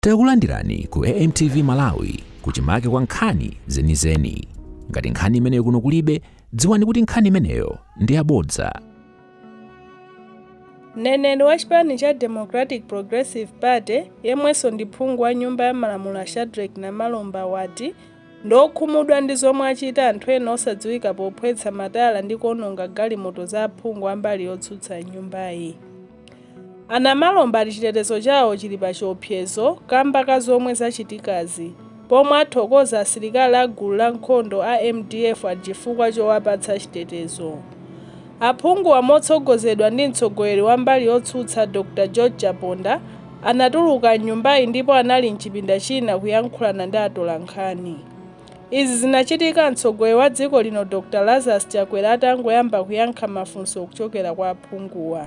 Takulandirani ku AMTV Malawi kuchimake kwa nkhani zenizeni. Ngati nkhani imeneyo kuno kulibe, dziwani kuti nkhani imeneyo ndi yabodza. Mneneri wa chipani cha Democratic Progressive Party yemwenso ndi phungu wa nyumba ya malamulo a Shadreck Namalomba wati ndi okhumudwa ndi zomwe achita anthu ena osadziwika pophwetsa matayala ndi kuononga galimoto za aphungu a mbali yotsutsa m'nyumbayi. A Namalomba ati chitetezo chawo chili pa chiopsezo kamba ka zomwe zachitikazi, pomwe athokoza asilikali a gulu la nkhondo a mdf ati chifukwa chowapatsa chitetezo. Aphunguwa motsogozedwa ndi mtsogoleri wa mbali yotsutsa Dr George Chaponda anatuluka m'nyumbayi ndipo anali mchipinda china kuyankhulana ndi atolankhani. Izi zinachitika mtsogoleri wa dziko lino Dr Lazarus Chakwera atangoyamba kuyankha mafunso kuchokera kwa aphunguwa.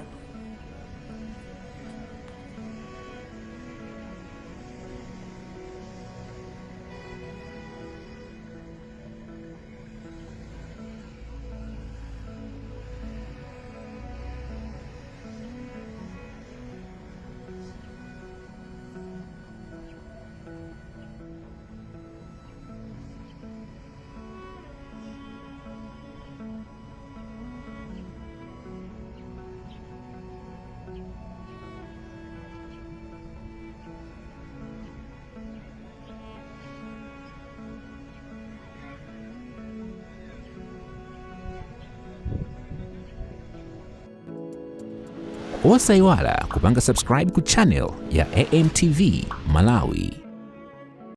Osayiwala kupanga subscribe ku channel ya AMTV Malawi.